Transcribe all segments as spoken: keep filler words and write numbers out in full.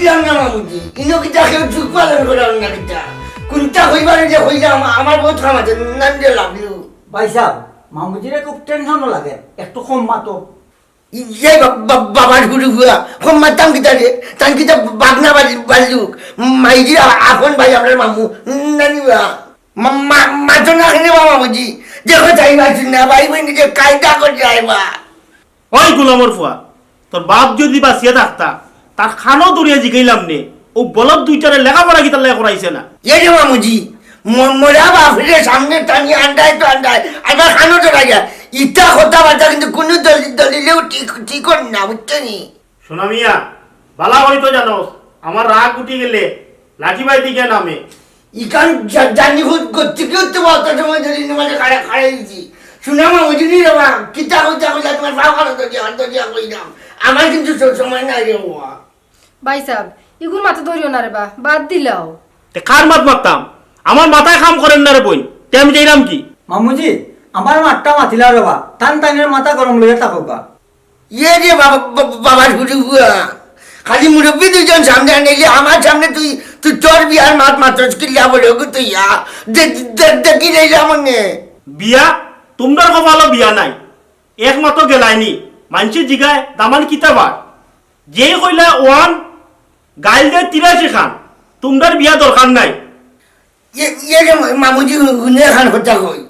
বুঝলাম না মামুজি, ইনো কিতা কেউ যুগ পালন করার না কিতা? কুনটা কইবার যে কইলাম, আমার বহুত কাম আছে, নাম যে লাভলু। ভাইসাব, মামুজিরে খুব টেনশনও লাগে, একটু কম মাতো। ইয়ে বা-, বা-, বাবার হুরু হুয়া, কম মাততাম কিতা রে? তান কিতা বাগনা বাল-, বাল্লুক, মাইজির আ-, আপন ভাই আমরার মামু, নানি বা? মা-, মা-, মাতো না কেনে বা মামুজি? দেখো যাইবা না, ভাই বইন নিজে কায়দা করি যাইবা। ওই গোলামর ফুয়া, তোর বাপ যদি বাঁচিয়া থাকতা, তার খানো ধরিয়া জিগাইলাম নে, ও বলদ দুইটারে লেখাপড়া কিতার লাগি করাইছে না? এ রে মামুজি, ম-, মরা বাপরে সামনে টানি আন্ডায় তো আন্ডায়, আবার খানো ধরাইয়া। ইতা কথাবার্তা কিন্তু কুনু দলি-, দলিলেও ঠিক, ঠিক অর না, বুঝছো নি? সোনা মিয়া, বালা করি তো জানোস, আমার রাগ উঠি গেলে লাঠি বাই দিকে নামে। ইখান জা-, জানি হুত গতি কি হতে বা অত সময় ধরি ইনো মাঝে খাড়া-, খাড়াই দিছি। সোনা মামুজি নি রে বা, কিতা কইতা কইলা তুমার পাও খানো ধরিয়া, ধরিয়া কইলাম। আমার কিন্তু স-, সময় নাই রে বাবা। ভাইসাব, ইগুর মাতো ধরিও না রে বা, বাদ দিলাও। তে কার মাত মাততাম? আমার মাথায় কাম করের না রে বইন, তে আমি যাইরাম কি? মামুজি, আমার মাতটা মাতিলা রে বা, তান তাইনের মাথা গরম লইয়া থাকো বা। ইয়ে রে বাবা, বা-, বাবার হুরু হুয়া। খালি মুরব্বি দুইজন সামনে আনাইলে আমার সামনে তুই, তুই তোর বিয়ার মাত মাতস কিল্লা বড় গো তুই ইয়া। দে-, দে-, দেখি রে ইয়া মনে। বিয়া? তুমরার কপালো বিয়া নাই। এক মাতো গেলায়নি। মানষে জিগায়, দামান কিতা বার? যেই কইলা ওয়ান, গাইল দে তিরাশি খান। তুমরার বিয়া দরকার নাই। ইয়ে, ইয়ে রে মা-, মামুজি, হুনে খান কথা কই।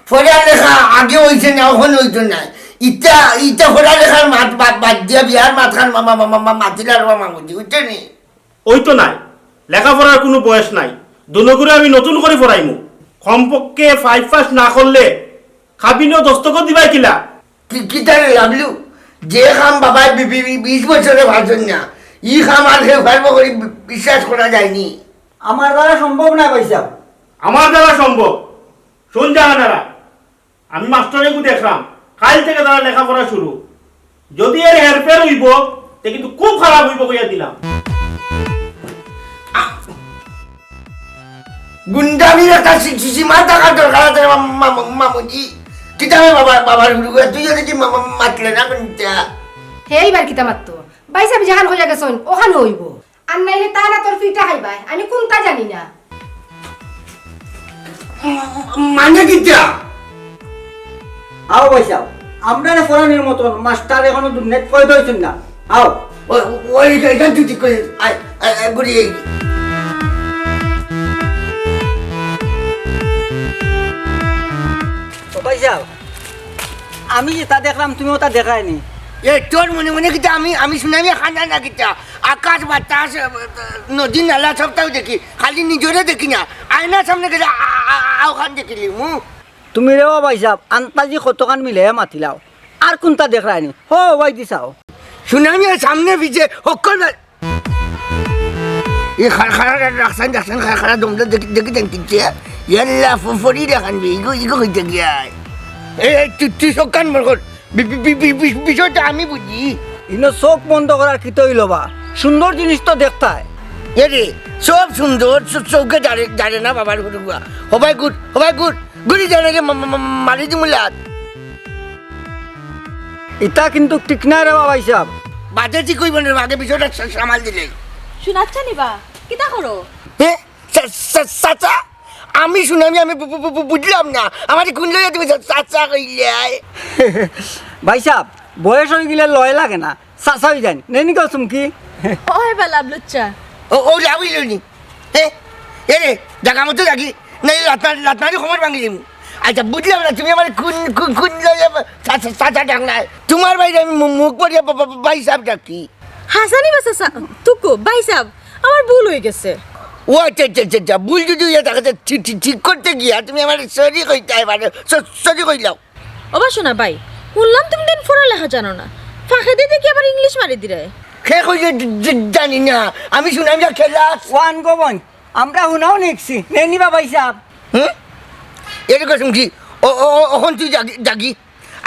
পড়া লেখা আগে অইছে না, অখন অইতো না। ইতা, ইতা পড়া লেখার মাত বাদ, বাদ দিয়া বিয়ার মাত খান মা-, মা-, মা-, মা-, মা-, মাতিলা রে বা মামুজি, বুঝছো নি? অইতো নাই। লেখাপড়ার কুনু বয়স নাই। দুনোগুরে আমি নতুন করি পড়াইমু। কমপক্ষে ফাইভ পাস না করলে কাবিনো দস্তখত দিবায় কিলা? কি, কিতা রে লাভলু? যে কাম বাবায় বি-, বি-, বি-, বিশ বছরে পারছইন না, ই কাম আর কেউ পারবো করি বি-, বিশ্বাস করা যায়নি। আমার দ্বারা সম্ভব না, ভাইসাব। আমার দ্বারা সম্ভব। হুন জাহানারা, আমি মাস্টারেগু দেখরাম, কাইল থাকি তার লেখাপড়া শুরু। যদি এর হেরফের অইবো, তে কিন্তু খুব খারাপ অইবো কইয়া দিলাম। গুন্ডামির একটা সী-, সী-, সীমা থাকার দরকার আছে রে মা-, মা-, মা-, মামুজি। কিতা রে বাবা, বাবার হুরু হুয়া, তুইও দেখি মা-, মা-, মাতলে না কুনটা। হে, ইবার কিতা মাততো? ভাইসাব যেখান কইয়া গেছইন, অখান অইবো। আর নাইলে তান আতর ফিটা খাইবায়, আমি কুনতা জানি না। উম, মানে কিতা? আও ভাইসাব, আমরারে পড়ানির মতন মাস্টার অখনো দুনিয়াত পয়দা অইছইন না। আও। ওই, ওই, এখান তুই ঠিক করে, আয়, আয়, আয়, ঘুরি এই। ও ভাইসাব, আমি যেতা দেখরাম, তুমি অতা দেখরায়নি। এ, তোর মনে মনে কিতা আমি, আমি সোনা মিয়া খানা না কিতা? আকাশ বাতাস, নদী নালা সবতাউ দেখি, খালি নিজরে দেখি না। আয়নার সামনে গেলে আ-, আ-, আ-, অখান দেখিলিমু। তুমি রে বা ভাইসাব, আন্তাজি কতখান মিলাইয়া মাতিলাও। আর কুনতা দেখরায়নি? হো, ওয়াইদি চাও। সোনা মিয়া সামনে পিছে হক্কল বা-, এ খা-, খাড়া রা-, রাখছাইন, রাখছাইন, খাড়া, খাড়া দমদম দেখি, দেখি দেন কিনছে। ইয়াল্লা, ফ-, ফরি দেখান বে, ইগো, ইগো কইতে গিয়া। এ, এ, তুই, তুই চোখ কান বন্ধ কর। বি-, বি-, বি-, বি-, বি-, বিষয়টা আমি বুঝি। ইনো চোখ বন্ধ করার কিতা অইলো বা? সুন্দর জিনিস তো দেখতায়। এ রে, সব সুন্দর, চ-, চোখে জারে, জারে না বাবার হুরু হুয়া। হবাই গুড, হবাই গুড। গুলি জানে রে, মা-, মা-, মা-, মারি দিমু লাত। ইতা কিন্তু ঠিক না রে বা ভাইসাব। বাদে ঠিক অইবো না, আগে বিষয়টা সা-, সামাল দিলে। শুনাচ্ছা নি বা, কিতা করো? হে? চা-, চা-, চাচা? আমি শুনামি, আমি বু-, বু-, বু-, বু-, বুঝলাম না। আমারে কুন লইয়া তুমি চা-, চাচা কইলে? ভাইসাব, বয়স অইগেলে লয় লাগে না। চাচা অইযাইন। নেনি গো চুমকি? অয় বা লাভলুচ্চা। ও, ও লাভ অইলো নি? এ, এ রে, জাগা মতো জাগি। না, এই লাত মারি, লাত মারি কোমর ভাঙি দিমু। আচ্ছা, বুঝলাম না, তুমি আমারে কুন, কুন, কুন লইয়া বা-, চা-, চা-, চাচা ডাকলায়। তুমার বাইরে আমি মু-, মুখ ভরিয়া বা-, বা-, বা-, ভাইসাব ডাকি। হাসানি বা চাচা, তুকু, ভাইসাব, আমার ভুল অইগেছে। ও আচ্ছা, আচ্ছা, আচ্ছা, আচ্ছা, ভুল যদি অইয়া থাকে, তে ঠিক, ঠিক, ঠিক করতে গিয়া তুমি আমারে sorry কইতায় পারো। স-, sorry কইলাও। ওবা সোনা ভাই, হুনলাম তুমি দিন পড়ালেখা জানো না, ফাঁকেদি দেখি আবার English মারি দিরায়। কে কইছে জ-, জ-, জানি না, আমি শুনাম যা খেলা। ওয়ান গো বইন, আমরা হুনাও নিকছি, নেনি বা ভাইসাব। হুম? এরকম শুনছি, ও, ও, ও, অখন তুই জাগি, জাগি।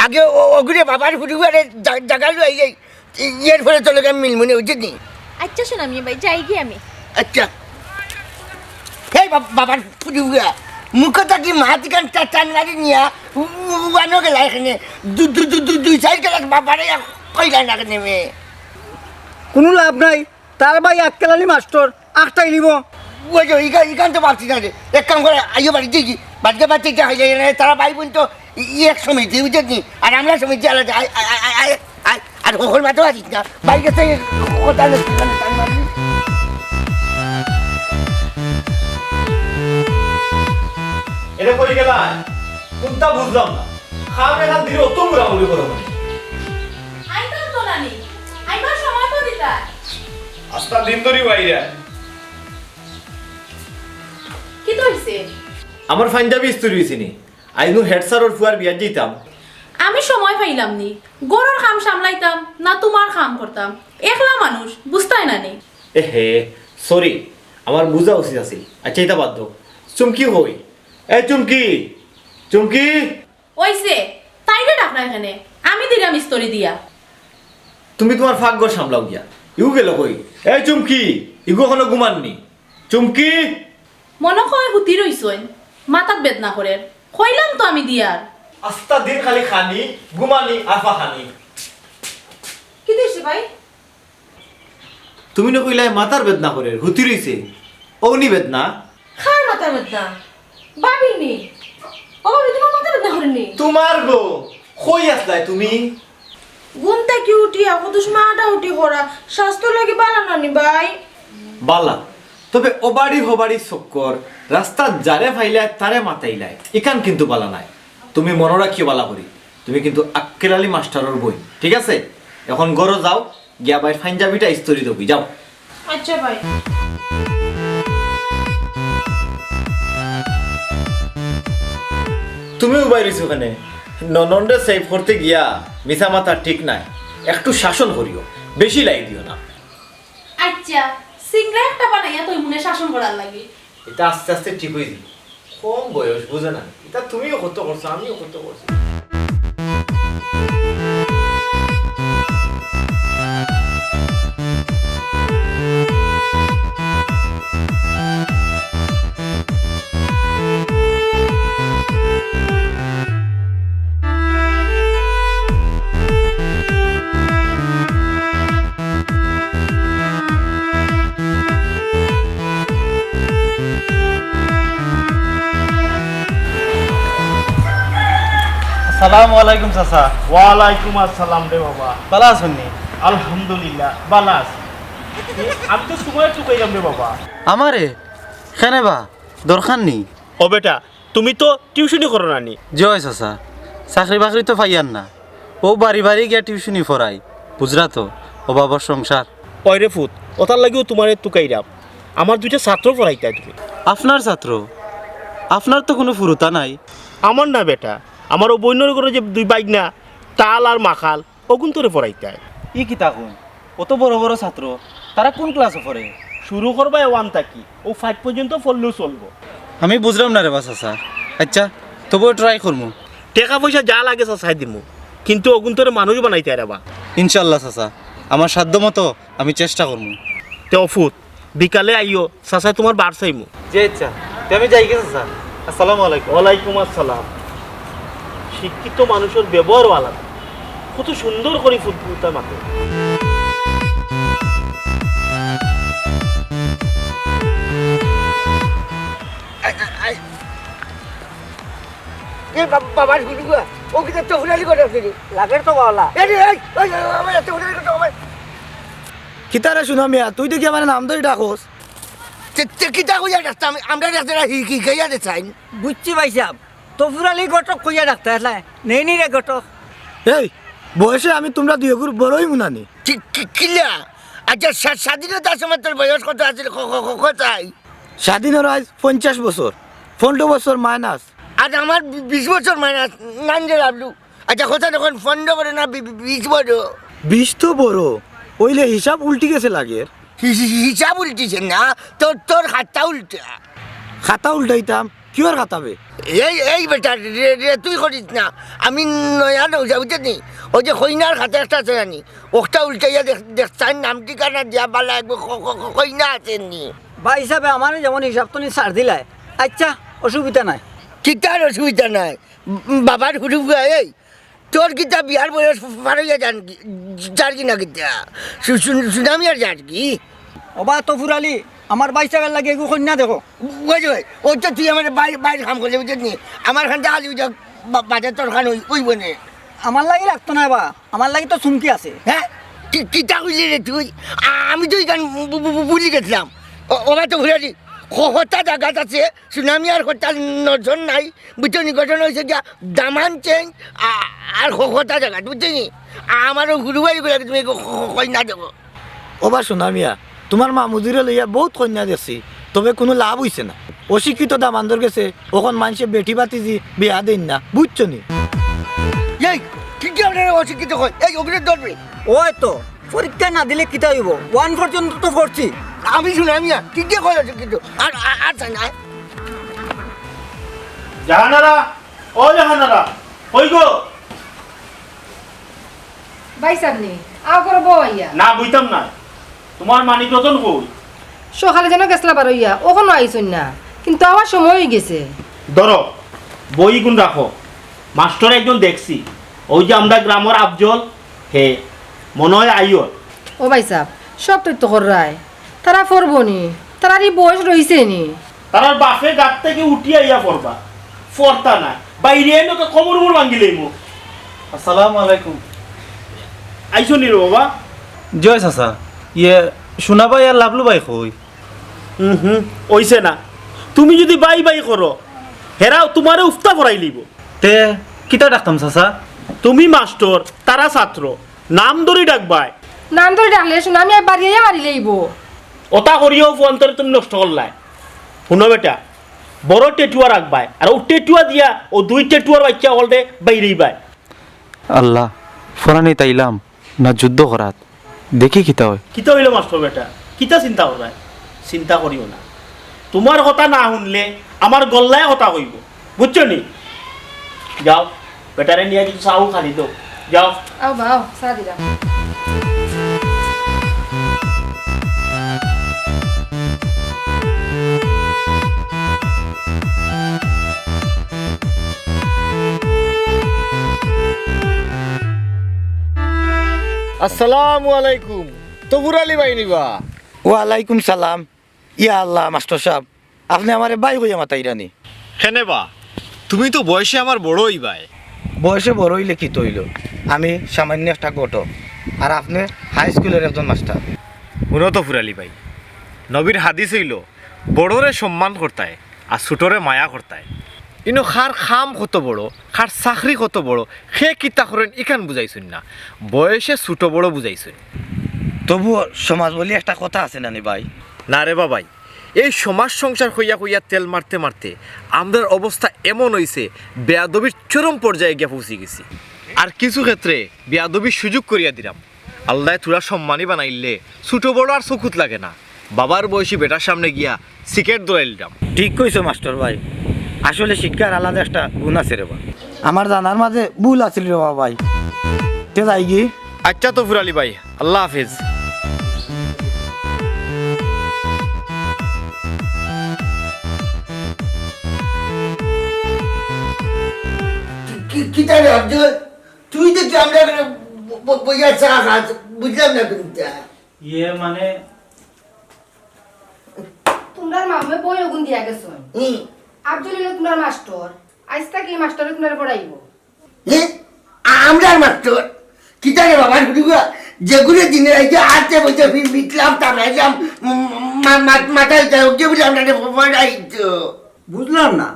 আগে ও, ওগুরে বাবার হুরু হুয়ারে জা-, জাগা লই আই, এর পরে তোর লগে আমি মিলমু নে, বুঝছস নি? আচ্ছা সোনা মিয়া ভাই, যাইগি আমি। আচ্ছা। এই বাব-, বাবার ফুটুয়া, মুখো থাকি মাত ইখান টা-, টান মারি নিয়া, উ-, উ-, উবানো গেলা এখানে। দু-, দু-, দু-, দু-, দুই চাইর গেলা বাবারে এক কইলা না কেনে মে? কুনু লাভ নাই। তার ভাই আক্কেল আলী মাস্টার, আখটাই নিব। ওই যে, ইখান, ইখান তো ভাবছি না রে। এক কাম করে, আইও বাড়িত যাই কি? বাড়িত বাড়িত যা হইলে, এ, তারা ভাই বোন তো ই, ই এক সমিতি, বুঝছস নি? আর আমরা সমিতি আলাদা। আয়, আয়, আয়, আয়, আয়, আয়। আর হকল মাতো আছিস না। বাইরে থেকে কথা না, কথা না, কথা না। এটা কই গেলা? কোনটা বুঝলাম না। খাম এখান দিয়ে অত মুড়ামুড়ি করো মানে। আইতাম তো নানি। আইবার সময় তো দিতা। আস্তা দিন ধরি বাইরে। কিতা অইছে? আমার পাঞ্জাবি ইস্ত্রি অইছে নি। আইজ নু হেড স্যারর ফুয়ার বিয়াত যাইতাম। আমি সময় পাইলাম নি। ঘরর কাম সামলাইতাম না তুমার কাম করতাম? একলা মানুষ, বুঝতায় না নি? এ হে, সরি, আমার বুঝা উচিত আছিল। আচ্ছা, ইতা বাদ দেও। চুমকি কই? এ চুমকি, চুমকি। অইছে, তাইরে ডাকরা এখানে। আমি দিরাম ইস্ত্রি দিয়া। তুমি তুমার পাকঘর সামলাও গিয়া। ইগু গেল কই? এ চুমকি, ইগু এখনো ঘুমাননি? চুমকি! মনো কয় হুতি রইছইন, মাথাত বেদনা করের। কইলাম তো আমি দিয়ার। আস্তা দিন খালি খানি, ঘুমানি, আর ফাখানি। কিতা অইছে ভাই? তুমি না কইলায় মাথার বেদনা করের, হুতি রইছে। অউ নি বেদনা? কার মাথার বেদনা? ভাবির নি? ও ভাবি, তুমার মাথার বেদনা করের নি? তুমার গো, কই আছলায় তুমি? ঘুম থাকি উঠিয়া কত সময় আটাউটি করা, স্বাস্থ্যর লাগি বালা না নি ভাই। বালা, তবে অবাড়ি হবাড়ি চক্কর, রাস্তাত যারে পাইলায় তারে মাতাইলায়, ইখান কিন্তু বালা নায়। তুমি মনো রাখিও বালা করি, তুমি কিন্তু আক্কেল আলী মাস্টারর বইন, ঠিক আছে? এখন ঘরো যাও, গিয়া ভাইর পাঞ্জাবিটা ইস্ত্রি দেও গি, যাও। আচ্ছা ভাই। তুমিও বাইর অইছো কেনে? ননদরে সেভ করতে গিয়া মিছা মাতা ঠিক নায়, একটু শাসন করিও, বেশি লাই দিও না। আচ্ছা, সিংড়া একটা বানাইয়া থইমুনে শাসন করার লাগি। ইতা আস্তে আস্তে ঠিক অই যিবো। কম বয়স, বুঝে না। ইতা তুমিও কত করছো, আমিও কত করছি। আসসালামু আলাইকুম চাচা। ওয়ালাইকুম আসসালাম রে বাবা। ভালা আছইন নি? আলহামদুলিল্লাহ, ভালা আছি। এ, আমি তো সময় চুকাইলাম রে বাবা। আমারে? কেনে বা? দরকার নি? ও বেটা, তুমি তো টিউশনি করো না নি? জি অয় চাচা, চাকরি বাকরি তো পাইয়ার না, অউ বাড়ি বাড়ি গিয়া টিউশনি পড়াই, বুঝরা তো, অভাবর সংসার। অয় রে ফুত, অতার লাগিউ তুমারে তুকাইরাম। আমার দুইটা ছাত্র পড়াইতায় তুমি। আপনার ছাত্র? আপনার তো কুনু ফুরুতা নাই। আমার না বেটা, আমার অউ বইনর ঘরো যে দুই বাইগনা, তাল আর মাখাল, অগুন্তরে পড়াইতায়। ই কিতা কইন? অত বড় বড় ছাত্র, তারা কুন ক্লাসো পড়ে? শুরু করবায় ওয়ান থাকি, অউ ফাইভ পর্যন্ত পড়লেউ চলবো। আমি বুঝরাম না রে বা চাচা। আইচ্ছা, তবুও ট্রাই করমু। টেকা পয়সা যা লাগে চাচায় দিমু, কিন্তু অগুন্তরে মানুষ বানাইতায় রে বা। ইনশাআল্লাহ চাচা, আমার সাধ্য মতো আমি চেষ্টা করমু। তে অ ফুত, বিকালে আইও, চাচায় তুমার বার চাইমু। জি আইচ্ছা, তে আমি যাইগি চাচা। আসসালামু আলাইকুম। ওয়ালাইকুম আসসালাম। শিক্ষিত মানুষর ব্যবহারও আলাদা। কত সুন্দর করি ফুত ফুতা মাতে। I, I, I. এ বাবা, বাবা, শুনু গো। অউ কিতা তো ফুরালি করে আছে রে? লাগের তো বালা। এ রে, এই, ওই, ওই, ওই, এত ফুরালি করে তো আমার। কিতা রে সুনা মিয়া, তুই দেখি আমারে নাম ধরি ডাকস। তে, তে কিতা কইয়া ডাকতাম? আমরা ডাকতে না, হি, হি, কইয়া দে চাইন। বুঝছি ভাইসাব, তো ফুরালি ঘটক কইয়া ডাকতে আসলে। নেই নি রে ঘটক। এই, বয়সে আমি তুমরা দুইওগুর বড়ই মুনানি। কি, কি, কিলা? আইচ্ছা, স্বা-, স্বাধীনতার সময় তোর বয়স কত আছিল? ক-, ক-, ক-, কত আই? স্বাধীন অর আইজ পঞ্চাশ বছর, পনরো বছর মাইনাস। আর আমার বি-, বিশ বছর মাইনাস, নাইন যে লাভলু। আইচ্ছা, কথা তখন পনরো বড় না বি-, বি-, বিশ বড়? বিশ তো বড়, অইলে হিসাব উল্টি গেছে লাগের। হি-, হি-, হিসাব উল্টিছে না, তোর, তোর খাতা উল্টা। খাতা উল্টাইতাম? কিওর খাতা বে? এই, এই বেটা, রে, রে, তুই করিস না। আমি নয়া নৌজা, বুঝছস নি? অউ যে কইনার খাতা একটা আছে জানি, অখটা উল্টাইয়া দেখ, দেখ, তার নাম ঠিকানা দিয়া বালা একবার ক-, ক-, ক-, কইনা আছে নি। ভাইসাবে আমারে যেমন হিসাব তো নি ছাড় দিলায়। আইচ্ছা, অসুবিধা নাই। কিতার অসুবিধা নাই? উম, বাবার হুরুফ গায়ে, এই, তোর কিতা বিয়ার বয়স পার অইয়া যার গি, যার গি না কিতা? সু-, সু-, সুনামি আর যার গি? ওবা তফুর আলী, আমার ভাইসাবর লাগি এগু কইন্যা দেখো। ওই যে, ওই তো তুই আমার বাইর, বাইর কাম করলে, বুঝছস নি? আমার খান খালি ওই যে বা-, বাজার তোর খান ওই, ওই বনে। আমার লাগি লাগতো না বা, আমার লাগি তো চুমকি আছে। হ্যাঁ? কি, কিতা কইলি রে তুই? আ-, আমি তো ইখান বু-, বু-, বু-, ভুলি গেছিলাম। ও, ওবা তফুর আলী, ক-, কটা জাগাত আছে, সুনামিয়ার কটা নজর নাই, বুঝছো নি? ঘটনা অইছে গিয়া দামান চেঞ্জ, আ-, আর ক-, কটা জাগাত, বুঝছো নি? আমারও গুরু ভাই গুলা তুমি ক-, ক-, কইন্যা দেখো। ওবা সুনামিয়া, তুমার মামুজিরে লইয়া বউত কইন্যা দেখছি, তবে কুনু লাভ অইছে না। অশিক্ষিত দামান্দর গেছে অখন মানষে বেটি বাতিজি বিয়া দেইন না, বুঝছো নি? এই, কি কি আপনারা অশিক্ষিত কয়? এই, ওগুলো ধরবে। ওই তো, পরীক্ষা না দিলে কিতা অইবো? ওয়ান পর্যন্ত তো পড়ছি। আমি সুনামিয়া, কি কি কয় অশিক্ষিত? আর, আর, আর চাই না। জাহানারা, ও জাহানারা, কই গো? ভাইসাব নি, আও করো বও আইয়া। না, বইতাম না। তুমার মানিক রতন কই? সকালে যেন গেছলা বারইয়া, অখনো আইছইন না, কিন্তু আওয়ার সময় অইগেছে। ধরো, বই ইগুন রাখো। মাস্টর একজন দেখছি, ওই যে আমরা গ্রামর আফজল, হে, মনো অয় আইয়র। ও ভাইসাব, সব তথ্য কররায়, তারা পড়বো নি, তারার ই বয়স রইছে নি। তারার বাপে গাত থাকি উঠিয়া আইয়া পড়বা, পড়তা না, বাইরে আইলে তো কমর উমর ভাঙ্গিলাইমু। আসসালামু আলাইকুম। আইছো নি রে বাবা? জি অয় চাচা। ইয়ে, সুনা ভাই আর লাভলু ভাই কই? হুম হুম, অইছে না। তুমি যুদি বাই বাই করো, হেরাও তুমারে উফতা পড়াইলিবো। তে কিতা ডাকতাম চাচা? তুমি মাস্টর, তারা ছাত্র, নাম ধরি ডাকবায়। নাম ধরি ডাকলে সুনামিয়ায় বাড়িয়ে মারিলাইবো। অতা করিও ফুয়ান্তরে তুমি নষ্ট করলায়। হুনো বেটা, বড় টেটুয়া রাখবায়, আর অউ টেটুয়া দিয়া অউ দুই টেটুয়ার বাইচ্চা অকলরে বাইরাইবায়। আল্লাহ, ফরানি তাইলাম না যুদ্ধ করাত, দেখি কিতা অয়। কিতা অইলো মাস্টর বেটা, কিতা চিন্তা কররায়? চিন্তা করিও না, তুমার কথা না হুনলে আমার গল্লায় কথা কইবো, বুঝছো নি? যাও, বেটারে নিয়া কিছু চা খানি দেও, যাও। আও বা, আও, চা দিলাম। আসসালামু আলাইকুম। তফুর আলী ভাই নি বা? ওয়ালাইকুম সালাম। ইয়া আল্লাহ, মাস্টর সাব, আপনে আমারে ভাই কইয়া মাতাইরা নি? কেনে বা, তুমি তো বয়সে আমার বড় অইবায়। বয়সে বড় অইলে কিতা অইলো? আমি সামান্য একটা ঘটক, আর আপনে হাই স্কুলর একজন মাস্টার। হুনো তফুর আলী ভাই, নবীর হাদিস অইলো, বড়রে সম্মান করতায়, আর ছুটরে মায়া করতায়। ইনো কার কাম কত বড়, কার চাকরি কত বড়, কে কিতা করইন, ইখান বুঝাইছইন না, বয়সে ছুট বড় বুঝাইছইন। তবুও সমাজ বলি একটা কথা আছে না নি ভাই? না রে বা ভাই, এই সমাজ সংসার কইয়া কইয়া তেল মারতে মারতে আমরার অবস্থা এমন অইছে, বেয়াদবির চরম পর্যায়ে গিয়া পৌঁছি গেছি। আর কিছু ক্ষেত্রে বেয়াদবির সুযোগ করিয়া দিরাম। আল্লায় থুড়া সম্মানী বানাইলে ছুট বড় আর চকুত লাগে না। বাবার বয়সী বেটার সামনে গিয়া সিগারেট ধরাইলিরাম। ঠিক কইছো মাস্টর ভাই, আসলে শিক্ষার আলাদা একটা গুণ আছে রে বা। আমার জানার মাঝে ভুল আছিল রে বা ভাই। তে যাইগি? আচ্ছা তফুর আলী ভাই, আল্লাহ হাফেজ। কি, কি, কিতা রে আব্দুল? তুই দেখি আমরার ঘরো ব-, ব-, বইয়া চা খাস, বুঝলাম না কুন্তা। ইয়ে মানে? তুমরার মামুয়ে বই অগুন দিয়া গেছইন। হুম। আব্দুল অইলো তুমরার মাস্টর, আইজ থাকি মাস্টরে তুমরারে পড়াইবো। হে? আ-, আমরার মাস্টর? কিতা রে বাবা, হুরুগা, যেগুলো দিনে রাইতে আটে বইতে ফি-, ফিটলাম, তাড়াইলাম, উম, মা-, মা-, মাথায় যায়, ওকে বলে আমরারে পড়াইতো। বুঝলাম না,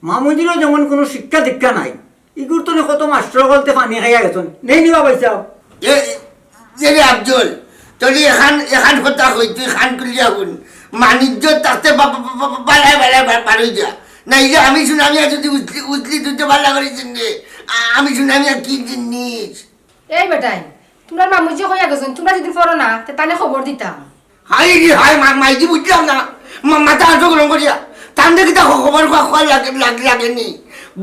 মামুজিরও যেমন কোনো শিক্ষা দীক্ষা নাই, ইগুর তনে কত মাস্টর অকলতে পানি খাইয়া গেছইন। নেই নি বা ভাইসাব? এ, এ রে আফজল, তোরে এখান, এখান কথা কই, তুই কান খুলিয়া হুন। মানিজ্য থাকতে বা-, বা-, বা-, বা-, বালায় বালায় বা-, বারই যা। নাইলে আমি সুনামিয়া যদি উজলি, উজলি তুই তো বালা করি চিনবে। আ-, আমি সুনামিয়া কি জিনিস? এই বেটাইন, তুমরার মামুজি কইয়া গেছইন, তুমরা যদি পড়ো না, তে তানে খবর দিতাম। হায় রে হায়, মা-, মাইজি বুঝলাম না। মা-, মাথা আটো গরম করিয়া। তানরে কিতা খ-, খবর কওয়া, কওয়া লাগে, লাগে, লাগেনি।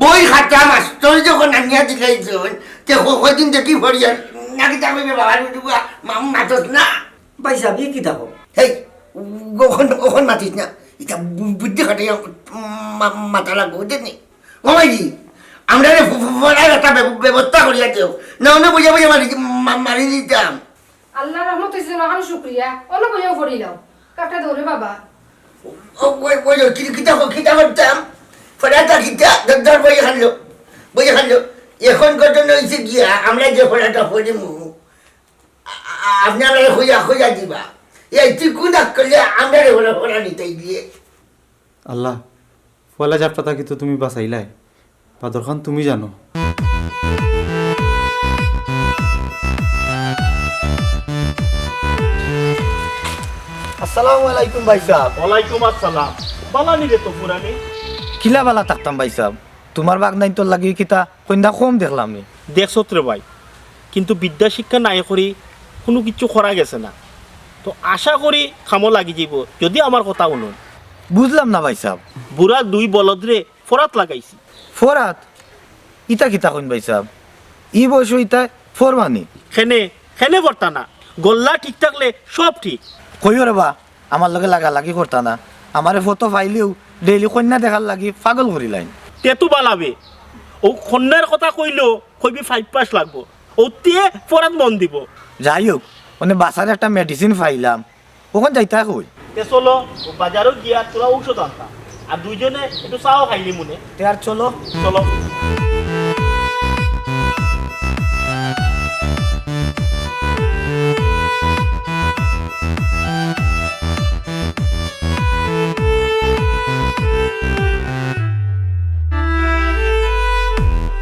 বই খাতা মাস্টর যখন আনিয়া দিলাইছইন, তে ক-, কয়দিন দেখি পড়িয়া। না কিতা কইবে বাবা, বুঝবা, মা-, মাতস না। ভাইসাব, ই কিতা কও? হেই, অখন, অখন মাতিস না। ইটা বু-, বুদ্ধি খাটাইয়া মা-, মাতা লাগবো, বুঝছনি? ও মাইজি, আমরারে ফ-, ফ-, পড়ার একটা ব্যব-, ব্যবস্থা করিয়া দেও। না, অনে বইয়া বইয়া মারি, মা-, মারি দিতাম। আল্লার রহমত অইছে যেন, অখন শুকরিয়া। অনো বইয়াও পড়িলাও। একটা দৌড়ে বাবা। ও, ওই, ওই, ওই, কি-, কিতা কর-, কিতা করতাম? ফড়াটা কিতা? ধর, ধর, বই খাইলো। বই খাইলো। এখন ঘটনা হইছে গিয়া, আমরা যে ফড়াটা ফড়িমু, আ-, আ-, আপনে আমরারে খুঁজা, খুঁজা দিবা। এই তুই কোন আক্কলে আমরারে ফড়া, ফড়া নিতে গিয়ে? আল্লাহ, পয়লা ঝাপটা থাকি তো তুমি বাঁচাইলায়। বাদর খান তুমি জানো। আসসালামু আলাইকুম ভাইসাব। ওয়ালাইকুম আসসালাম। বালা নি রে তো পুরানি? কিলা বালা থাকতাম ভাইসাব? তুমার বাগনাইন্তর লাগি কিতা কইন্দা কম দেখলাম নি? দেখছত রে ভাই, কিন্তু বিদ্যা শিক্ষা নাই করি কুনু কিচ্ছু করা গেছে না। তো আশা করি কামো লাগি যাইবো, যুদি আমার কথা হুনইন। বুঝলাম না ভাইসাব। বুড়া দুই বলদরে ফরাত লাগাইছি। ফরাত? ইতা কিতা কইন ভাইসাব? ই বয়সো ইতায় ফরবা নি? কেনে, কেনে ফরতা না? গল্লা ঠিক থাকলে সব ঠিক। কইও রে বা, আমার লগে লাগালাগি করতা না। আমারে ফতো পাইলেউ ডেইলি কইন্যা দেখার লাগি পাগল করিলাইন। তে তো বালা বে। অউ কইন্যার কথা কইলেউ কইবি ফাইভ পাস লাগবো। অউতে ফরাত মন দিবো। যাই হউক, অনে বাছার একটা medicine পাইলাম। অখন যাইতা কই? তে চলো, অউ বাজারো গিয়া থুড়া ঔষধ আনতাম। আর দুইজনে একটু চাও খাইলিমু নে। তে আর চলো। চলো।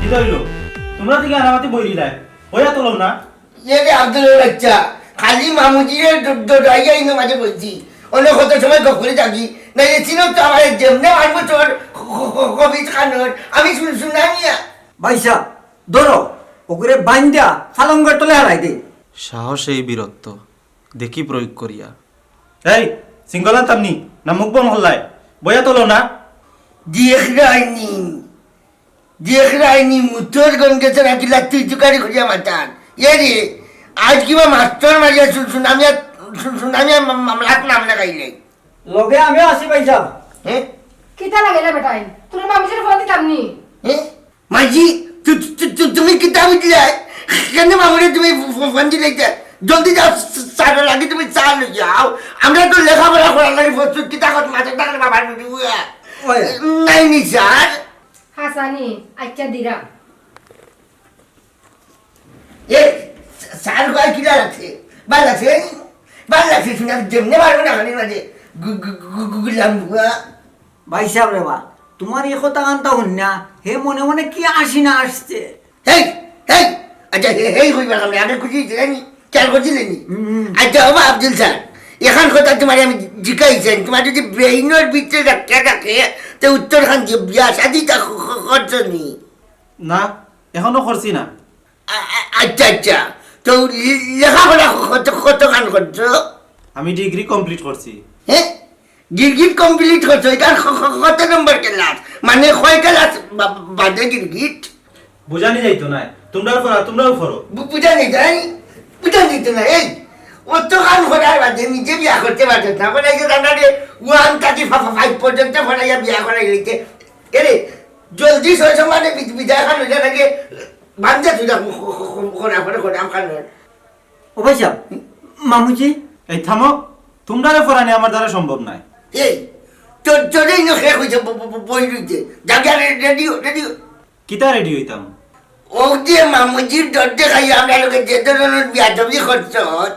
কিতা অইলো? তুমরা দেখি আনামাতি বই দিলায়। বইয়া তো লও না। এরে আব্দুলের বাচ্চা, খালি মামুজিরে ড-, ড-, ডরাইয়া ইনো মাঝে বইছি। অন্য কত সময় গপ করি থাকি। নাইলে চিনো তো আমারে যেমনে মারবো তোর খ-, খ-, খ-, খবিজ খানোর। আমি শুন-, শুনানি না। ভাইসাব, ধরো, অগুরে বাইন্দা ফালঙ্গর তলে হালাই দে। সাহস এই বীরত্ব, দেখি প্রয়োগ করিয়া। এই, সিঙ্গল আনতাম নি, না মুখ বন্ধ করলায়? বইয়া তো লও না। দেখরায়নি, দেখরায়নি, মুতর গন্ধে তো নাকি লাত্তি তুকারি করিয়া মাতান। এরে, আজ কিবা মাস্টার মারিয়া শু-, শুনামিয়া, শু-, শুনামিয়া মা-, মামলাত নাম লাগাইলে। লগে আমিও আছি ভাইসাব। হ্যাঁ? কিতা লাগাইলা বেটাইন? তুমার মামুজিরে ফোন দিতাম নি? হ্যাঁ? মাঝি, তু-, তু-, তু-, তুমি কিতা বুঝলায়? কেনে মামুরে তুমি ফো-, ফো-, ফোন দিলাইতায়? জলদি যাও, স-, স-, স্যারর লাগি তুমি চা লই যাও। আমরা তো লেখাপড়া করার লাগি প্রস্তুত, কিতা কত মাথার টাকার বাবার বুঝি বুয়া। ওই। নাই নি স্যার। হাসানি, আচ্ছা দিরা। এ, স্যার কয় কিলা লাগছে? ভালা লাগছে? ভালা লাগছে, শুনে আমি যেমনে পারবো না, খালি মাঝে গু-, গু-, গু-, গু-, গুলাম বুয়া। ভাইসাব রে বা, তুমার ই কথা কান্তা হুনিয়া, হে মনে মনে কি আসি না আসছে। হেই, হেই, আচ্ছা, হে-, হেই কইবার কারণে আমি খুশি হইছি, জানি? খেয়াল করছিলে নি? হুম। আচ্ছা, ও বা আব্দুল স্যার, এখান কথা তুমারে আমি জিকাইছি, তুমার যুদি ব্রেইনর ভিতরে রাখিয়া থাকে, তে উত্তর খান যে বিয়া শাদিটা খ-, খ-, করছো নি? না, এখনো করছি না। আ-, আ-, আচ্ছা, আচ্ছা। তো লে-, লেখাপড়া কত, কতখান করছো? আমি ডিগ্রি কমপ্লিট করছি। হ্যাঁ? ডিগ্রি কমপ্লিট করছো? ইটা ক-, ক-, কত নম্বর ক্লাস? মানে কয় ক্লাস বা-, বাদে ডিগ্রি? বুঝানি যাইতো না। তুমরাও পড়া, তুমরাও পড়ো। বু-, বুঝানি যায়? বুঝানি তো না। এই, অতখান করার বাদে নিজে বিয়া করতে পারছো না। বলে যে দাদারে ওয়ান থাকি ফা-, ফা-, ফাইভ পর্যন্ত পড়াইয়া বিয়া করাই লইতে। এরে, জলদি সয় সমানে বি-, বিদায় খান হইলে নাকি বান্ধে তুই যা খ-, খ-, খ-, খ-, খোরা করে খোরা খান। ও ভাইসাব, মামুজি। এই থামো, তুমরারে ফরানি আমার দ্বারা সম্ভব নায়। এই, তোর, তোর এই নখে কইছে ব-, ব-, ব-, বই রইছে। যা, যা, রে-, রেডি হ, রেডি হ। কিতা রেডি হইতাম? ও যে মামুজির ডর দেখাই আমরা লোকে যে ধরনের বিয়াদবি করছত,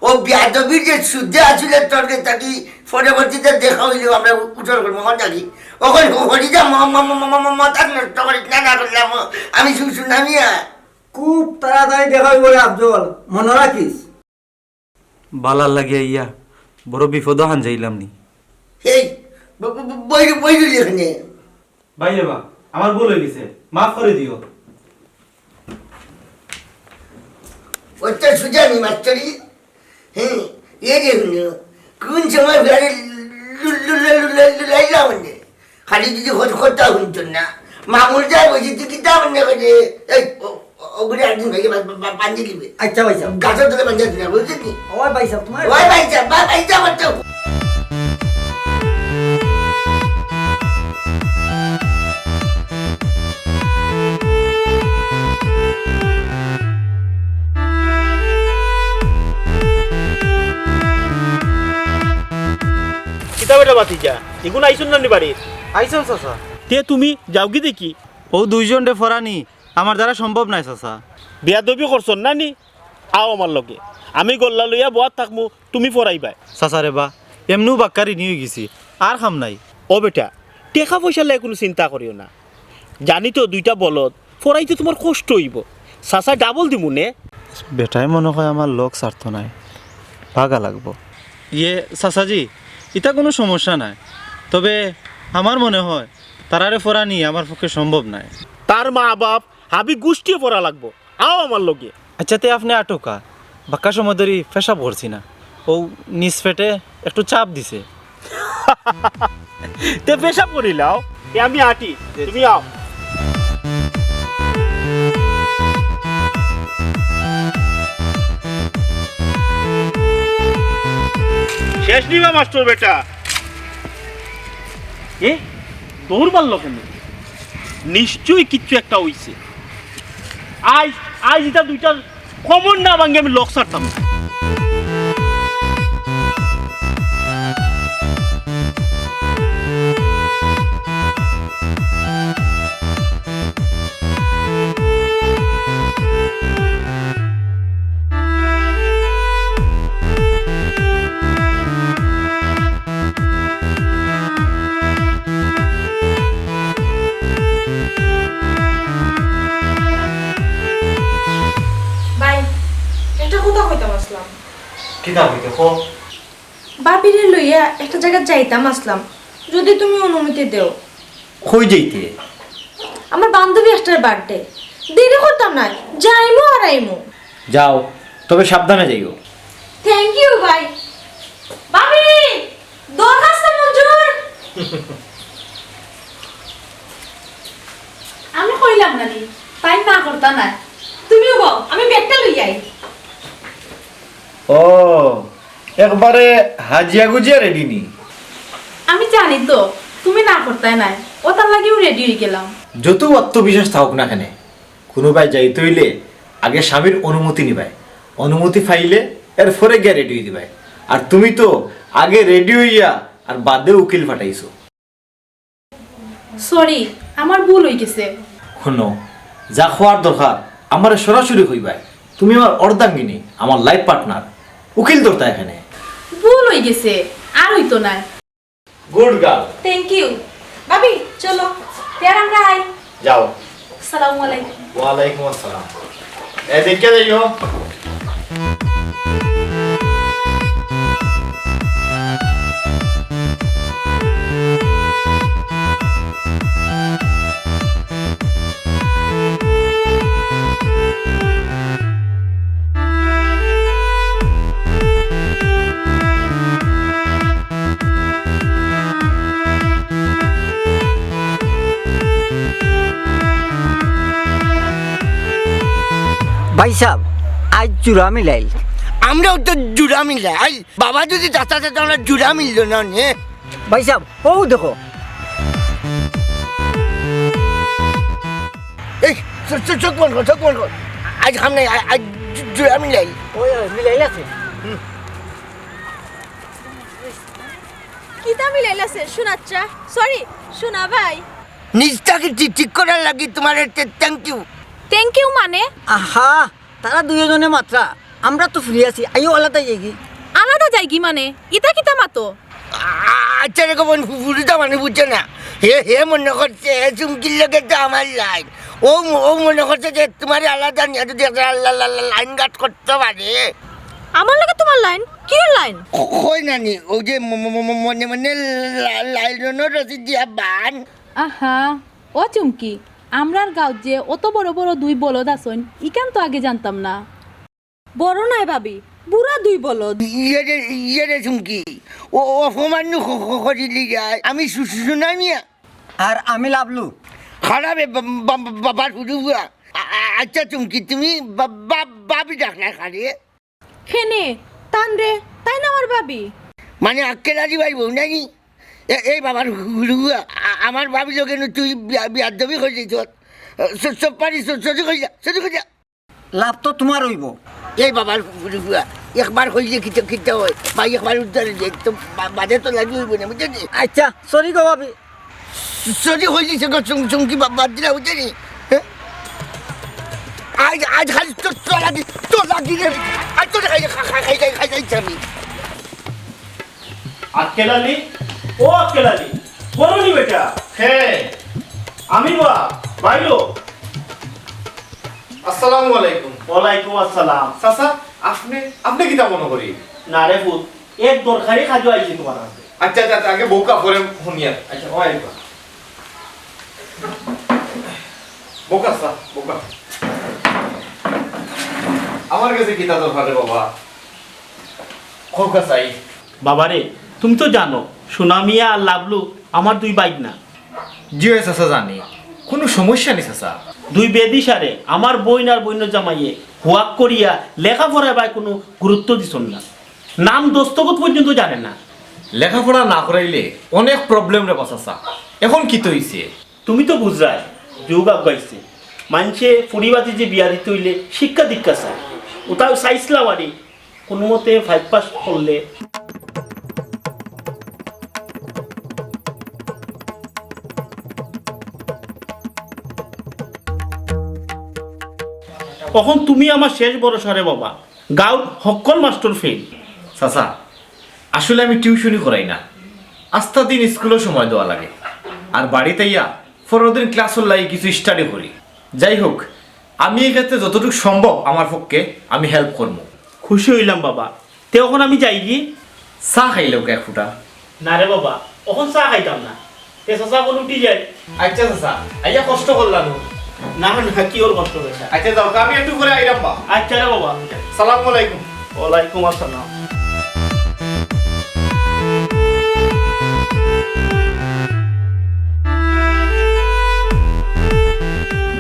ও বিয়াদবির যে সুদে আসলে তোর কাছে থাকি পরবর্তীতে দেখা হইলেও আমরা উঠর করবো, মন থাকি। ওখানে হরিদা ম-, ম-, ম-, ম-, ম-, মাথা নষ্ট করিস না, না করলাম, আমি শু-, শুনামিয়া। খুব তাড়াতাড়ি দেখা হইব রে আফজল, মনে রাখিস। বালার লাগি আইয়া বড় বিপদ হান যাইলাম নি। এই, ব-, ব-, ব-, বই, বই রইলি এখানে। ভাই রে বা, আমার ভুল হয়ে গেছে, মাফ করে দিও। ওই তো সুজানি মাস্টারি। হ্যাঁ, এ যে হলো, কোন সময় ফেরে লু-, লু-, লু-, লু-, লু-, লু-, লাইলা মানে? খালি যদি হত-, কথা শুনতো না। মামুর যা বলছি, তুই কিতা মনে করে? এই, ও, ও, ওগুলো একদিন ভাইকে বা-, বা-, বা-, বান্ধি দিবে। আচ্ছা ভাই সাহেব। গাছের তলে বান্ধি দিবে, বুঝলি? ওই ভাই সাহেব, তোমার ওই ভাই সাহেব, বা-, ভাই সাহেব, আচ্ছা। বেটা ভাতিজা, ইগুন আইছইন না নি বাড়িত? আইছইন চাচা। তে তুমি যাওগি দেখি। অউ দুইজনরে ফড়ানি আমার দ্বারা সম্ভব নায় চাচা। বেয়াদবি করছইন না নি? আও আমার লগে, আমি গল্লা লইয়া বওয়াত থাকমু, তুমি ফড়াইবায়। চাচা রে বা, এমনেউ বাক্কা ঋণী অইগেছি, আর কাম নাই। ও বেটা, টেকা-পয়সার লাগি কুনু চিন্তা করিও না। জানি তো দুইটা বলদ, ফড়াইতে তুমার কষ্ট অইবো। চাচায় ডাবল দিমু নে। বেটায় মনো কয় আমার লগ ছাড়তো নায়, বাগা লাগবো। ইয়ে চাচাজি, ইতা কুনু সমস্যা নায়, তবে আমার মনো কয় তারারে ফড়ানি আমার পক্ষে সম্ভব নায়। তার মা-বাপ হাবি গুষ্টিয়ে ফড়া লাগবো। আও আমার লগে। আইচ্ছা, তে আপনে আটউক্কা, বাক্কা সময় ধরি পেশাব করছি না, অউ নিজ পেটে একটু চাপ দিছে। তে পেশাব করিলাও, এ আমি আটি, তুমি আও। শেষ নি বা মাস্টর বেটা। এ দৌড় মারলো কেনে? নিশ্চয়ই কিচ্ছু একটা অইছে। আইজ, আইজ ইতা দুইটার কোমর না ভাঙ্গি আমি লগ ছাড়তাম না। ভাই, একটা কথা কইতাম আছলাম। কিতা কইতে, কও। ভাবিরে লইয়া একটা জাগাত যাইতাম আছলাম, যদি তুমি অনুমতি দেও। কই যাইতে? আমার বান্ধবী একটার birthday। দেরি করতাম নায়, যাইমু আর আইমু। যাও, তবে সাবধানে যাইও। Thank you ভাই। ভাবি, দরখাস্ত মঞ্জুর। আমি কইলাম না নি, তাইন না করতা নায়। তুমিও বও, আমি ব্যাগটা লই আই। ও, একবারে হাজিয়া গুজিয়া রেডি নি? আমি জানি তো, তুমি না করতায় নায়, অতার লাগিউ রেডি অই গেলাম। যত আত্মবিশ্বাস থাউক না কেনে, কুনুবায় যাইতে অইলে আগে স্বামীর অনুমতি নিবায়, অনুমতি পাইলে এরপরে গিয়া রেডি অই দিবায়। আর তুমি তো আগে রেডি অইয়া আর বাদে উকিল পাঠাইছো। Sorry, আমার ভুল অই গেছে। হুনো, যা কওয়ার দরকার আমারে সরাসরি কইবায়। তুমি আমার অর্ধাঙ্গিনী, আমার life partner। উকিল ধরতায় কেনে? ভুল অই গেছে, আর অইতো নায়। Good girl। Thank you। ভাবি, চলো, তে আর আমরা আই। যাও। আসসালামু আলাইকুম। ওয়ালাইকুম আসসালাম। এ, দেখিয়া যাইও। ভাইসাব, আইজ জুড়া মিলাইল। আমরাও তো জুড়া মিলাইল। বাবা যদি চাচা চাচা আমরা জুড়া মিলল না নে। ভাইসাব, অউ দেখো। এই, চো-, চো-, চোখ বন্ধ কর, চোখ বন্ধ কর। আইজ কাম নাই, আ-, আইজ জু-, জুড়া মিলাইল। ওই, ওই, মিলাইল আছে। কিতা মিলাইল আছে, সোনাচ্চা? Sorry, সোনা ভাই। নিজটাকে ঠিক, ঠিক করার লাগি তুমারে তে-, thank you। Thank you মানে? আহা, তারা দুইওজনে মাতরা, আমরা তো free আছি, আইও আলাদা যাইগি। আলাদা যাইগি মানে? ইতা কিতা মাতো? আ-, আচ্ছা রে, কখন ফু-, ফুরুতা মানে বুঝছে না। হে, হে মনে করছে, হে চুমকির লগে তো আমার line। ও ম-, ও মনে করছে যে তুমারে আলাদা নিয়া যদি একটা লা-, লা-, লা-, line ঘাট করতে পারে। আমার লগে তুমার line? Cure line? ক-, কই নানি, অউ যে ম-, ম-, ম-, ম-, মনে মনে লা-, line রশি দিয়া বান। আহা, ও চুমকি, আমরার গাঁওত যে অত বড় বড় দুই বলদ আছইন, ইখান তো আগে জানতাম না। বড় নায় ভাবি, বুড়া দুই বলদ। ইয়ে রে, ইয়ে রে চুমকি, ও, ও অপমান নু ক-, ক-, করিলি যায়। আমি সু-, সু-, সুনাই মিয়া। আর আমি লাভলু। খারাপ এ বা-, বা-, বা-, বাবার হুরু বুয়া। আ-, আ-, আচ্ছা চুমকি, তুমি বা-, বা-, ভাবি ডাকলায় কারে? কেনে, তানরে, তাইন আমার ভাবি। মানে আক্কেল আলী ভাই বউ নানি? এ-, এই বাবার হুরু বুয়া, আ-, আমার ভাবি লগে নু তুই বিয়া-, বিয়াদবি করি দিছস। স-, সব পারি, স-, সহ্য করি যা, সহ্য করি যা। লাভ তো তুমার অইবো, এই বাবার ফুরুফুয়া, একবার কইলে কিতা কিতা অয়, ভাই একবার উদ্ধার অইলে তো বা-, বাদে তো লাগি অইবো না, বুঝছনি? আচ্ছা, সরি গো ভাবি। সরি কইলি সে গো চুং-, চুমকি বা-, বাদ দিলা, বুঝছনি? হ্যাঁ? আজ, আজ খালি তোর, তোর লাগি, তোর লাগি রে। আজ তোর খাই, খাই, খাই, খাই, খাই, খাই, খাই আমি। আক্কেল আলী, ও আক্কেল আলী, বড় নি বেটা? হ্যাঁ, আমি বা, বাইরো। আসসালামু আলাইকুম। ওয়ালাইকুম আসসালাম। চাচা, আপনে, আপনে কিতা মনো করি? না রে পুত, এক দরকারি কাজো আইছি তোমার কাছে। আচ্ছা, আচ্ছা, আচ্ছা, আগে বউকা পরে হুনিয়া। আচ্ছা, ওয়ালাইকুম। বউকা চাচা, বউকা। আমার কাছে কিতা দরকার রে বাবা? কউকা চাই। বাবারে, তুমি তো জানো, সুনামিয়া আর লাভলু আমার দুই ভাইগ্না। জি অয় চাচা, জানি। কুনু সমস্যা নি চাচা। দুই বেদিশারে আমার বইন আর বইনর জামাইয়ে হুয়াক করিয়া লেখাপড়ায় বায় কুনু গুরুত্ব দিছইন না। নাম দস্তখত পর্যন্ত জানে না। লেখাপড়া না করাইলে অনেক problem রে বা চাচা। এখন কিতা অইছে? তুমি তো বুঝরায়, যুগ আগাইছে। মানষে ফুড়ি ভাতিজি বিয়া দিতে অইলে শিক্ষা দীক্ষা চায়। অতাও চাইছলাম আরি, কুনুমতে five pass করলে। অখন তুমি আমার শেষ ভরসা রে বাবা, গাঁওর হক্কল মাস্টর fail। চাচা, আসলে আমি টিউশনি করাই না, আস্তা দিন স্কুলো সময় দেওয়া লাগে, আর বাড়িত আইয়া পরর দিন ক্লাসর লাগি কিছু study করি। যাই হোক, আমি এই ক্ষেত্রে যতটুকু সম্ভব আমার পক্ষে আমি help করমু। খুশি অইলাম বাবা, তে অখন আমি যাইগি? চা খাইলাউক্কা এক ফুটা। না রে বাবা, অখন চা খাইতাম না। তে চাচা, অখন উঠি যাই। আচ্ছা চাচা, আইয়া কষ্ট করলা নু। না, না, কিওর কষ্ট বেটা? আচ্ছা যাও, তে আমি একটু পরে আইরাম বা। আচ্ছা রে বাবা। সালামু আলাইকুম। ওয়ালাইকুম আসসালাম।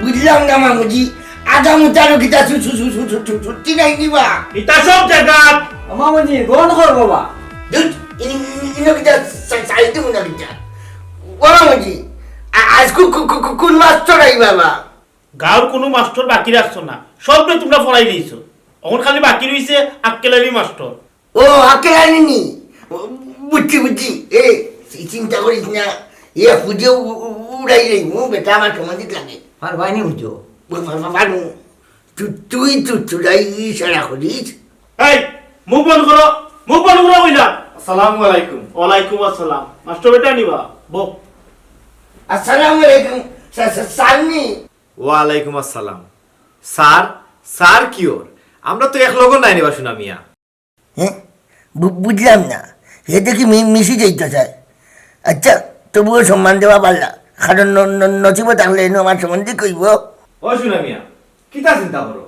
বুঝলাম না মামুজি, আদা মুতারও কিতা সু-, সু-, সু-, সু-, সু-, সু-, সত্যি নাই নি বা? ইতা সব জাগাত। ও মামুজি, গন কর বাবা। ধুত, ইনি, ইনি, ইনো কিতা সা-, সাইডে মুনা কিতা? ও মামুজি, আ-, আইজ কু-, কু-, কু-, কু-, কুন মাস্টর আইবা বা? গাঁওর কুনু মাস্টর বাকি রাখছো না, সবরে তুমরা ফড়াইলাইছো। অখন খালি বাকি রইছে আক্কেল আলী মাস্টর। ও, আক্কেল আলী নি? ও, বুঝছি, বুঝছি। এ, চি-, চিন্তা করিস না। এ, ফুদিও উ-, উ-, উড়াই লইমু, বেটা আমার সমাধিত লাগে। পারবায় নি বুঝো? বা-, বা-, বা-, পারমু। তু-, তুই তো চুরাই ইশারা করিস। এই, মুখ বন্ধ করো, মুখ বন্ধ করো কইলাম। আসসালামু আলাইকুম। ওয়ালাইকুম আসসালাম। মাস্টর বেটা নি বা? বউ। আসসালামু আলাইকুম। সা-, সা-, স্যার নি? ওয়ালাইকুম আসসালাম। Sir, sir cure? আমরা তো এক লগর নায় নি বা সুনামিয়া। হ্যাঁ? বু-, বুঝলাম না। হে দেখি মি-, মিশি যাইতে চায়। আচ্ছা, তবুও সম্মান দেওয়া পারলা। কারণ ন-, ন-, নসিবো থাকলে এনো আমার সম্বন্ধে কইবো। ও সুনামিয়া, কিতা চিন্তা করো?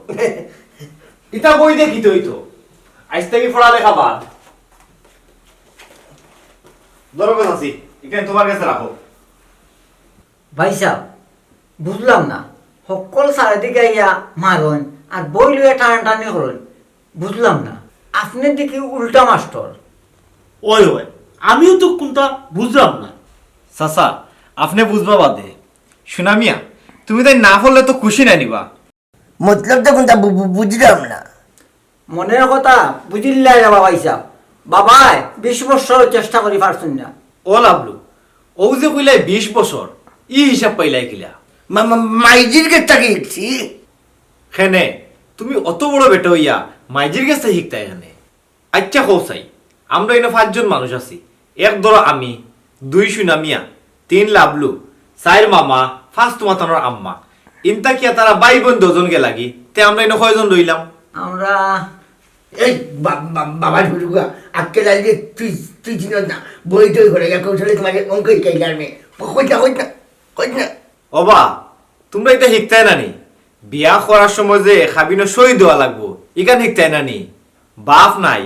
ইতা বই দেখি তো অইতো। আইজ থাকি পড়ালেখা বাদ। ধরো গো চাচি, ইখান তুমার গেছে রাখো। ভাইসাব, বুঝলাম না, হক্কল চারিদিকে আইয়া মারইন আর বই লইয়া টানাটানি করইন, বুঝলাম না। আপনে দেখি উল্টা মাস্টর। ওই, ওই, আমিও তো কুনতা বুঝলাম না। চাচা, আপনে বুঝবা বাদে। সুনামিয়া, তুমি তাইন না পড়লে তো খুশি নায় নি বা। মতলবটা কুনতা বু-, বু-, বুঝলাম না। মনের কথা বুঝিল্লায় রে বাবা হিসাব। বাবায় বিশ বছর চেষ্টা করি পারছইন না। ও লাভলু, অউ যে কইলায় বিশ বছর, ই হিসাব পাইলায় কিলা? মা-, মা-, মাইজির গেছ থাকি শিখছি। কেনে, তুমি অত বড় বেটা অইয়া মাইজির গেছ থাকি শিখতায় কেনে? আইচ্ছা কও চাই, আমরা ইনো পাঁচজন মানুষ আছি। এক ধরো আমি, দুই সুনামিয়া, তিন লাভলু, চাইর মামা, পাঁচ তুমার তানোর আম্মা। ইন থাকিয়া তারা ভাই বইন দুইজন গেলাগি, তে আমরা ইনো কয়জন রইলাম? আমরা এই বা-, বা-, বাবা হুরুগা, আক্কেল আলী রে তুই, তুই চিনস না, বই টই করে গিয়া কৌশলে তুমারে অঙ্ক হিকাইলার মে। কইছ না, কইছ না, কইছ না। ওবা, তুমরা ইতা হিকতায় না নি? বিয়া করার সময় যে কাবিনো সই দেওয়া লাগবো, ইখান হিকতায় না নি? বাপ নাই,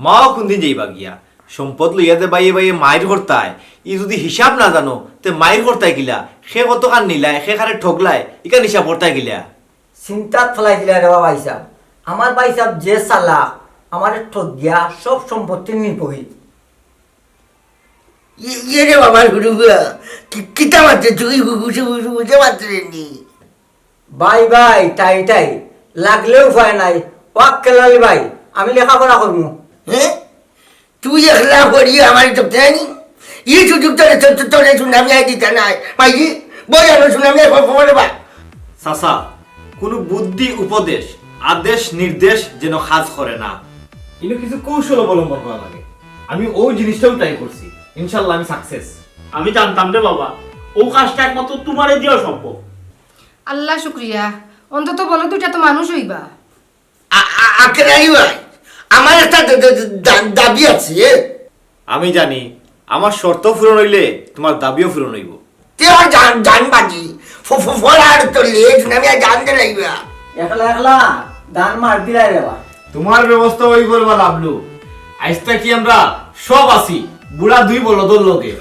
মাও কুনদিন যাইবা গিয়া? সম্পদ লইয়া যে বাইয়ে বাইয়ে মাইর করতায়, ই যুদি হিসাব না জানো, তে মাইর করতায় কিলা? কে কতখান নিলায়, কে কারে ঠগলায়, ইখান হিসাব করতায় কিলা? চিন্তাত ফালাই দিলা রে বাবা হিসাব। আমার ভাইসাব যে চালাক, আমারে ঠগিয়া সব সম্পত্তি নিবই। ইয়ে, ইয়ে রে বাবা, হুরুগা, কি-, কিতা মাতরে তুই? হু-, হুসু, হুসু, হুসু মাতরে নি? ভাই, ভাই, তাই, তাই, লাগলে উপায় নাই, ওয়াক্কেল আলী ভাই, আমি লেখাপড়া করমু। হ্যাঁ? তুই একলা করি আমার তো প্ল্যানিং। ই সুযোগ তোরে, তোরে, তোরে, তোরে সুনামিয়ায় দিতা নায়। ভাইজি, বই আনো সুনামিয়ায় ফ-, ফ-, ফ-, বা। চাচা, কোনো বুদ্ধি উপদেশ, আদেশ নির্দেশ যেন কাজ করে না। ইনো কিছু কৌশল অবলম্বন করা লাগে। আমি ওই জিনিসটাও ট্রাই করছি, ইনশাল্লাহ আমি সাকসেস। আমি জানতাম রে বাবা, ও কাজটা একমাত্র তোমারে দিয়া সম্ভব। আল্লাহ শুক্রিয়া, অন্তত বলো দুইটা তো মানুষ হইবা। আ-, আ-, আকেরালি ভাই, আমার একটা দা-, দা-, দা-, দাবি আছে। আমি জানি, আমার শর্ত পূরণ হইলে তোমার দাবিও পূরণ হইব। তে আর জান, জান বাজি, ফ-, ফ-, ফল আর তো লেজ না, আমি আর জান দে লাগবে। একলা একলা দান মার দিলাই রে বা। তোমার ব্যবস্থা ওই করবা লাভলু। আইজ থাকি আমরা সব আছি, বুড়া দুই বলদর লগে।